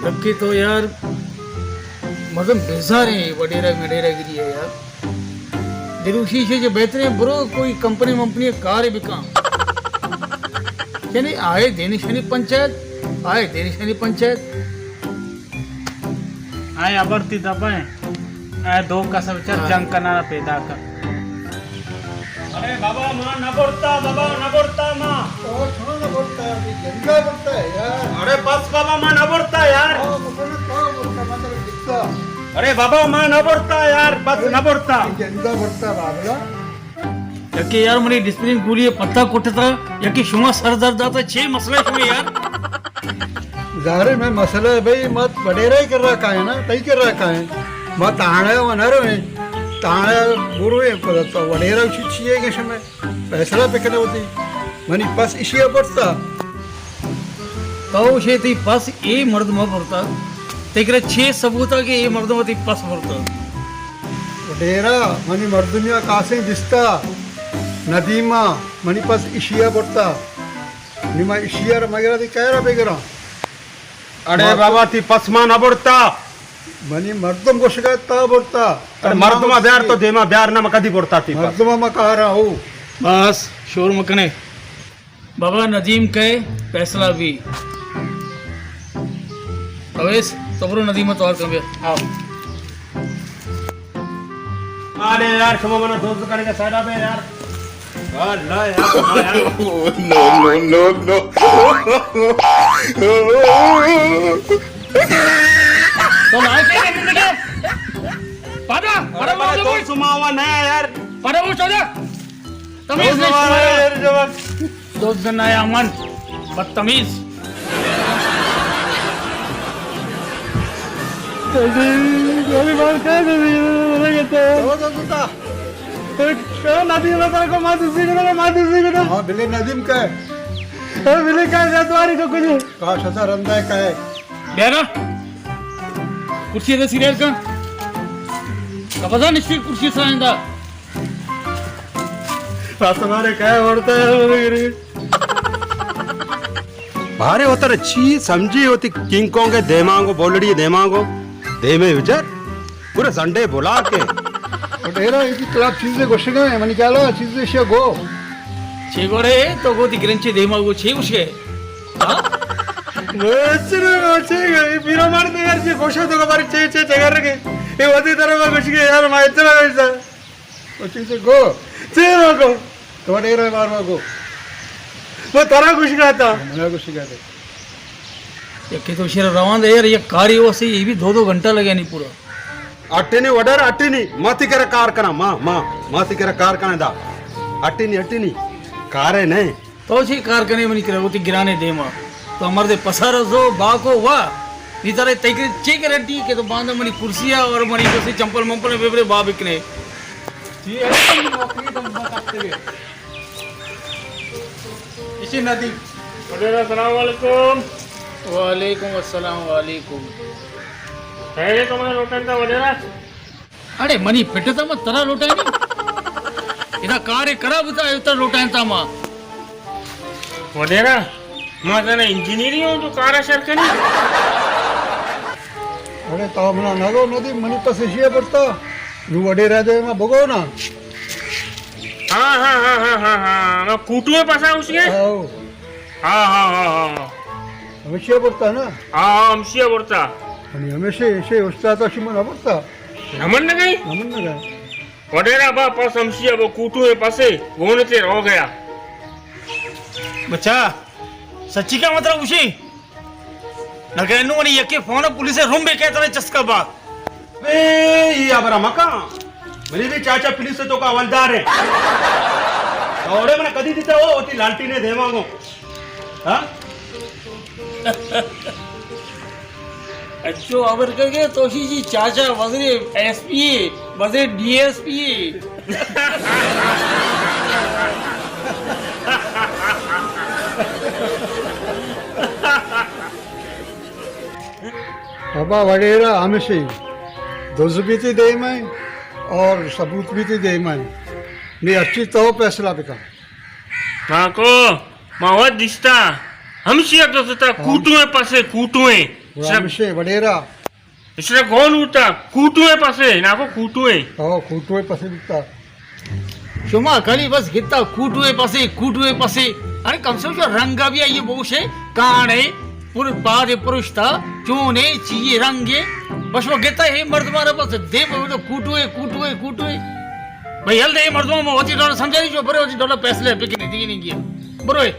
تکی تو یار، مردم بیزار ہیں، وڈیرہ مڈیرہ گری ہے یار۔ دروشی سے جو بہترین برو کوئی کمپنی ممپنی کار بکاں۔ یعنی آئے دین شنی پنچایت، آئے دین شنی پنچایت۔ آئے ابر تی دبائیں، آئے دو کس بچار ہاں۔ جنگ کنارا پیدا کر۔ ارے بابا، ما نہ برتا، بابا، نہ برتا ما۔ او، چون نہ برتا؟ ابھی زندہ برتا ہے یار۔ ارے بس بابا، ما نہ برتا یار۔ او، بابا، نہ تو برتا، ما ترا دکھتا۔ ارے بابا، ما نہ برتا یار، بس نہ برتا۔ زندہ برتا بابلا۔ یکے یار منی ڈسپلین گولی پتا کٹتا، یکے شما سر درد داتا، چے مسئلہ ہے شما یار؟ ظاہر ہے میں مسئلہ ہے بھائی، ما وڈیرہ ہی کر رہا کائیں نا، تئی کر رہا کائیں۔ ما تھانے و نہ رویں، تھانے برویں، پدا تو وڈیرہ چی چیئے گے شمے فیصلہ بکنے ہوتی۔ منی پس اشیا برتا۔ تو شے تئی پس اے مردم برتا۔ تئی کرا چے ثبوتا کہ اے مردم تئی پس برتا؟ وڈیرہ منی مردمیا کاسیں دستا ندیما منی پس اشیا برتا۔ نی ما اشی ء را مگر دی کئے را بگراں؟ اڑے ما بابا، تی پس ما نہ برتا۔ منی مردم گوشگا تا برتا۔ اڑے مردم بیار تو دیما بیار نہ، ما کدی برتا تی پس؟ مردم ما کارا ہو۔ بس شور مکنے۔ بابا ندیم کئے فیصلہ بی۔ اویس، تو برو ندیم توار کن بیا۔ آؤ۔ ارے یار، شما منا دوست کرنے کا سائیڈا بے یار۔ اللہ یار، اللہ یار۔ No, no, no, no. تو نہ کہہ رہے زندگی۔ پادا، پادا وہ تو سماوا نہ یار۔ پادا وہ چلا۔ تمیز نہیں سماوا۔ یار جوان۔ دوست نہ یا من، بدتمیز۔ ندیم بتا کو، ما دوسری کو، ما دوسری کو۔ ہاں، بلے ندیم کا ہے؟ ہاں، بلے کا ہے، جاتواری کو کچھ۔ کاش ایسا رندہ ہے کا ہے؟ بیارا۔ کرسی دے سیریل کا۔ کبزا نشتی کرسی سرائندہ۔ راست مارے کئے وڑتا ہے، بارے وتر چی سمجھی ہوتی کنگ کانگ دیمانگو، بولڑی دیمانگو، دیمے وچار، پورے زنڈے بلا کے۔ ڈیرا ایک کلاب چیزیں گوشگا ہے، منی خیالا چیزیں شیا گو۔ چی گوڑے تو گو دی گرنچے دیمانگو چی گوشگے؟ ہاں؟ وہ چرا گو چی گو، پیرا مار دے یار، چی گوشا تو بارے چی چی چگر کے۔ اے ودی طرف گوشگے یار، ما اتنا گوشتا۔ او چیزے گو۔ چے ما گو؟ تو ڈیرہ بار ما گو۔ وہ ترا گوشگا تھا۔ منا گوشگا تھا۔ یکے تو شیر روان دے یار، یک کاری ہو سی، یہ بھی دو دو گھنٹہ لگے نہیں پورا۔ اٹی نہیں وڈر، اٹی نہیں۔ ما تی کرا کار کنا، ما، ما، ما تی کرا کار کنا دا۔ اٹی نہیں، اٹی نہیں۔ کارے نہیں۔ تو چے کار کنے منی کرا وتی گرانے دیما؟ تو مرد پسر زو باکو وا۔ نی ترے تئی کرے چے گارنٹی کہ تو باندا منی کرسی ء اور منی کرسی چمپل ممپل بے بے با بکنے۔ جی، ایسے ہی نوکری تو مت آتے گئے۔ اسی ندی۔ وڈیرا، السلام علیکم۔ وعلیکم السلام، وعلیکم۔ خیر ہے، تمہارا روٹن کا وڈیرا؟ اڑے منی پٹ تا ما ترا لوٹائیں۔ ادا کارے کرا بتا، ترا لوٹائیں تا ما۔ وڈیرا، ما زانا انجینئری ہوں جو کارا شر کنی۔ اڑے تو منا نہ گو ندی، منی پس اشیا برتا۔ نو وڈیرا دے ما بگو نا۔ ہاں، ہاں، ہاں، ہاں، ہاں، ہاں، ما کوٹو میں پسا اس کے۔ آؤ۔ ہاں، ہاں، ہاں، ہاں، ہاں۔ ہمیشہ برتا نا؟ ہاں، ہاں، ہمیشہ برتا۔ ہمیں ہمیشہ، ایسے استاد اشی من برتا۔ نمن نہ گئی؟ نمن نہ گئی۔ وڈیرا با پس ہمشی ء وہ کوٹو ء پسے گون تے رو گیا۔ بچا، سچی کا مطلب گوشی؟ نہ کہ انو منی یکے فون پولیس ء روم بے کہتا چسکا با۔ اے، یہ ابرا مکا۔ منی بھی چاچا پولیس تو کا حوالدار ہے۔ اوڑے من کدی دیتا ہو، ہوتی لالٹی نے دیواں گو۔ ہاں؟ اچو، خبر کر کے تو شی جی چاچا وزیر ایس پی، وزیر ڈی ایس پی۔ بابا وڈیرا ہمیشہ دز بیتی دیم ہے اور ثبوت بیتی دیم ہے۔ میں ہر چیز تو فیصلہ بکن۔ ہاں کو؟ ما وت دیستا، ہمشی ء دزتا، کوٹوئیں پسے کوٹوئیں۔ گڑا ہمشے وڈیرا۔ اشرا گون ہوتا، کوٹوئے پسے، نا کو کوٹوئے۔ او، کوٹوئے پسے بیتا۔ شما کلی بس گتا کوٹوئے پسے، کوٹوئے پسے۔ ارے کم سے کم شو رنگا بھی آئیے بوشے، کانے، پر پاد پرشتا، چونے، چیئے رنگے۔ بس وہ گتا ہے مردمارا بس دے بولو کوٹوئے، کوٹوئے، کوٹوئے۔ بھئی، ہل دے، اے مردم ما وتی ڈولا سمجھائی جو برے وتی ڈولا فیصلہ بکنے، دیگی نہیں گیا۔ بروئے۔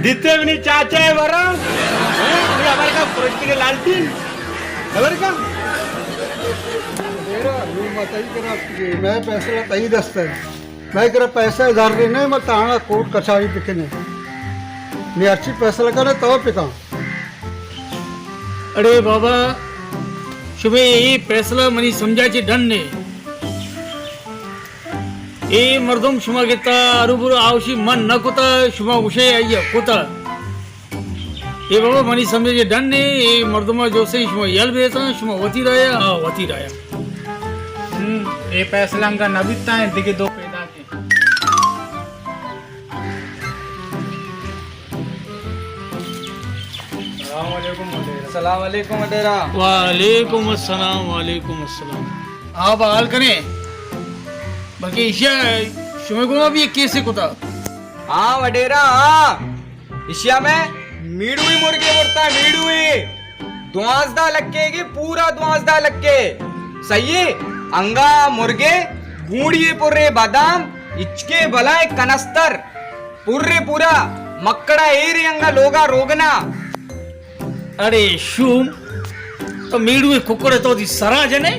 دیتے منی چاچا ہے برا۔ ہاں، یہ ہمارے کا پرشتی کے لالٹین۔ خبر کا؟ میرا، یہ متائی کرا کہ میں فیصلہ تئی دست ہے۔ میں کرا پیسہ زر نہیں، میں تانا کورٹ کچاری بکنے۔ میں اچھی فیصلہ کرے تو پکا۔ اڑے بابا، شمے اے فیصلہ منی سمجھا چے ڈن نے۔ اے مردم شما گتا ہروبرو آوشی من نہ کتا، شما گوشے آئی کتا۔ اے بابا منی سمجھا چے ڈن نے، اے مردم جو سے شما یل بیتا، شما وتی رایا، آ وتی رایا۔ ہم، اے فیصلہ انگا نہ بیتا ہے، دیگه دو پیدا کے۔ السلام علیکم وڈیرا۔ السلام علیکم وڈیرا۔ وعلیکم السلام، وعلیکم السلام۔ ہاں، بحال کنے۔ بلکہ ایشیا شمے گوما بھی ایک کیسے کتا۔ ہاں وڈیرا، ہاں۔ ایشیا میں میڑوئی مرگے برتا، میڑوئی۔ دوازدہ لکے گی، پورا دوازدہ لکے۔ صحیح ہے؟ انگا مرگے، گونڈی پورے بادام، اچکے بلائے کنستر۔ پورے پورا مکڑا ایرے انگا لوگا روگنا۔ اڑے شوم، تو میڑوئے ککڑے تو دی سرا جنے؟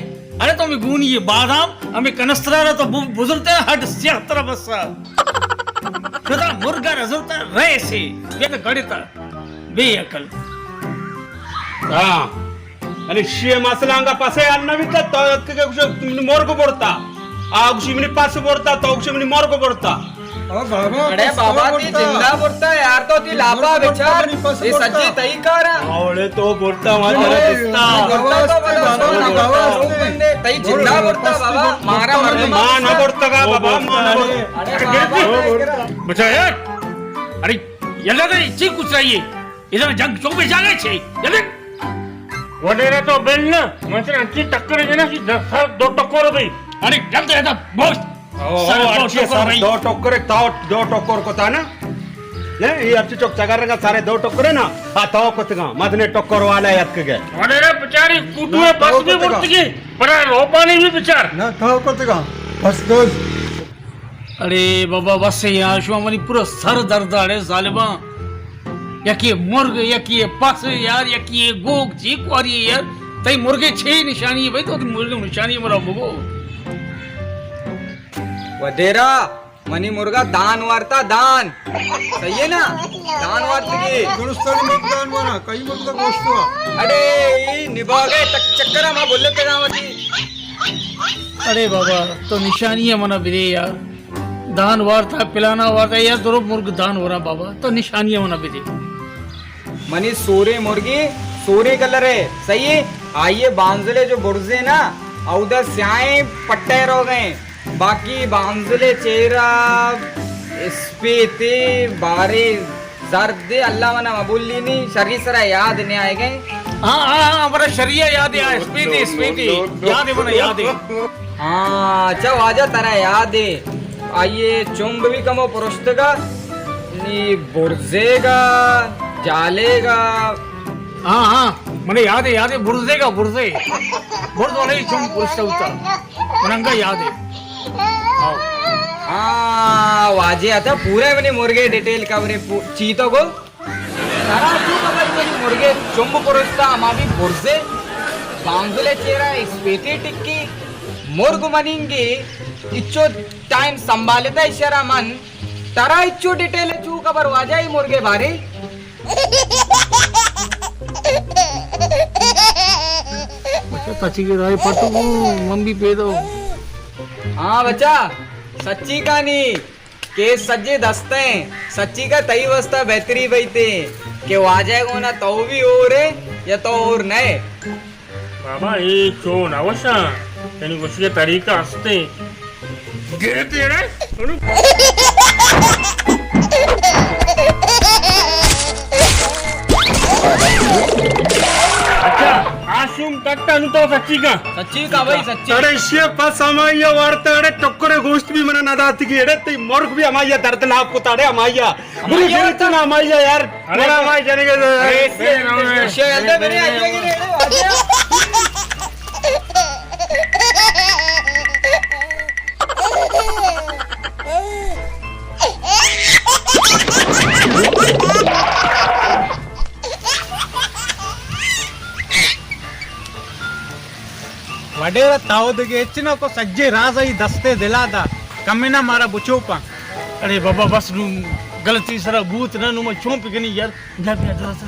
اڑے تو ہمیں گونی یہ بادام، ہمیں کنسترا را تو بو-، بزرتے ہیں، ہڈ سیاہ ترا بسا۔ شدا مرگا را زرتا رئیسے، یہ تو گڑتا، بے عقل۔ ہاں۔ یعنی شی مسئلہ انگا پسے حل نہ بیتا، تو اتکے کہ گوشے منی مرگ برتا۔ آ گوشی منی پس برتا، تو گوشی منی مرگ برتا۔ او بابا، اڑے پس بابا، تو تی برتا۔ زندہ برتا یار، تو تی لاپا مرگ برتا، بچار، منی پس یہ برتا۔ سجی تئی کارا۔ اوڑے تو برتا، وہاں اڑے، ترا دستا۔ برتا تو بلا سونا، بابا، بابا، تئی زندہ برتا پس بابا، برتا، مارا برتا، مرد ماں نہ برتا گا بابا، ماں نہ برتا۔ اڑے بابا، بچا یار، اڑے یلا تو چی کچھ رہی ہے؟ ادھر جنگ چوک پہ جاگے چھے۔ جلدی۔ وڈیرا تو بل نہ، من سر انچی ٹکر جنا سی دس سال دو ٹکر بھئی۔ اڑے جلد ہے تو بوشت۔ او، سر او، دو اچھے ٹکر سر بھئی۔ دو ٹکر، تو دو ٹکر کو تھا نا؟ نے، یہ اچھی چوک چگر رنگا سارے دو ٹکر ہے نا؟ آ تو کتگا، مدنے ٹکر والا یتک گئے۔ وڈیرا بچاری کوٹو ہے، بس بھی برتگی، پر روپانی بھی بچار۔ نہ، تو کتگا، بس دوست۔ اڑے بابا، بس یار، شما منی پورا سر درد اڑے ظالماں۔ یکی مرگ، یکی پس یار، یکی گوک، چی کواری یار۔ تئی مرگے چے نشانی ہے بھائی؟ تو مرگ نشانی مرا بگو۔ ودیرا، منی مرگا دان وارتا، دان۔ صحیح ہے نا؟ دان وارتگی۔ درستانی مرگ دان وارا، کئی مرگ گوشتوا۔ اڑے، ای نباگے تک چکرا ما بولتے گا وتی۔ اڑے بابا، تو نشانی ہے منا بدے یار۔ دان وارتا، پلانا وارتا، یا درو مرگ دان ورا بابا، تو نشانی منا بدے۔ منی سورے مرگی، سورے کلر ہے، صحیح ہے؟ آئیے بانزلے جو برزے نا، اودا سیاہیں پٹے رو گئے، باقی بانزلے چہرہ اسپیتے بارے زرد، اللہ منا مبولی نی، شری سرا یاد نی آئے گئے۔ ہاں، ہاں، ہاں، ہمارا شریعہ یاد ہے، ہاں، اسپیتی، اسپیتی۔ یاد ہے منا، یاد ہے۔ ہاں، اچھا واجہ ترا یاد ہے۔ آئیے چنب بھی کمو پرشتگا، نی برزے گا، جالے گا۔ ہاں، ہاں، منا یاد ہے، یاد ہے، برزے گا، برزے۔ برز والے ہی چنب پرشتا ہوتا۔ مننگا یاد ہے۔ ہاں۔ ہاں، واجہ آتا پورا منی مرگے ڈیٹیل کورے پو-، چی تو گو؟ ترا چو خبر منی مرگے چنب پرشتا ہما بھی برزے، بانزلے چیرا اسپیٹے ٹکی، مرگ مننگے، اچو ٹائم سنبھالتا اشارہ من، ترا اچو ڈیٹیل چو خبر واجہ ای مرگے بارے؟ بچہ، سچی کے رائے پٹو کو من بھی پیدا ہو۔ ہاں بچہ، سچی کہانی۔ کیس سجے دست ہیں، سچی کا تئی واسطہ بہتری بئیتے کہ واجہ گونا تو بھی اور ہے یا تو اور نئے۔ بابا، اے چون اوشاں، تنی گوشی طریقہ ہستے۔ گرتے رہے۔ سچی کا؟ سچی کا بھائی، سچی؟ اڑے شے پس ہمائی وارتا، اڑے ٹکرے گوشت بھی منا نہ داتی کی، اڑے تی مرگ بھی ہمائی درد لاپ کو تاڑے ہمائی۔ گرو ہمائی گرو تو نا ہمائی یار، اڑے منا ہمائی جانے کے۔ اڑے شے، شے، اندر میرے آئیے گی رے، آجا۔ وڈیرا تاو دگہ ہچ نہ کو، سجے راز آئی دستے دلا دا، کمے نہ مارا بچوپا۔ اڑے بابا بس نو غلطی سرا بوت نہ، نو ما چون پکنی یار۔ بیا، بیا، ذرا سا۔